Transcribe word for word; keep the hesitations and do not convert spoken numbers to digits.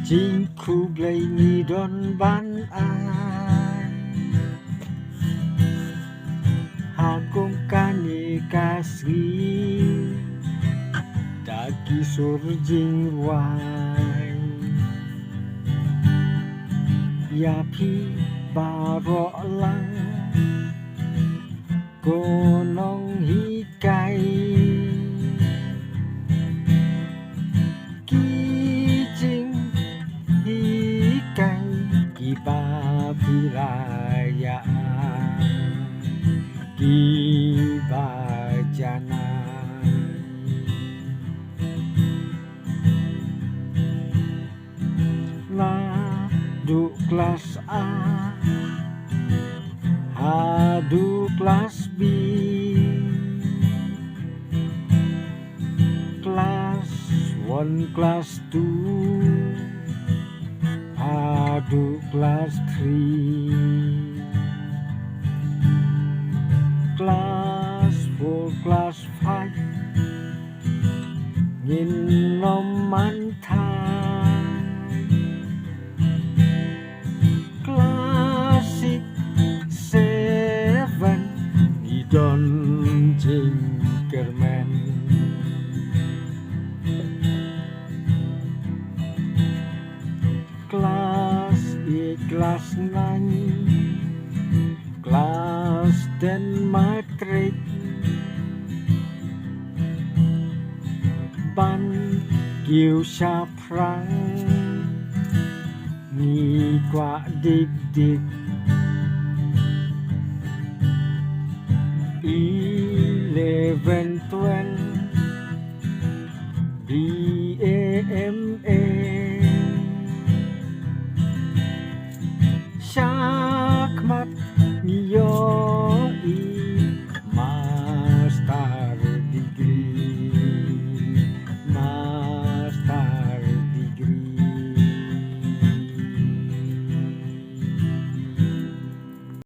Jingkhublei ngi don ban ai ha kum kane ka sngi da ki sur jingrwai ïa phi baroh lang ko nonghikai. Ki jinghikai kiba phi la ïa ai kiba janai. Naduh klas A haduh klas B, klas one, klas two haduh klas three, klas four, klas five ngin ym man thait. Klas six, seven ngi don jingkyrmen. Klas eight, klas nine, klas ten, matrik ban kiew shaphrang ngi kwah dik dik. Eleven, twelve, B A, M A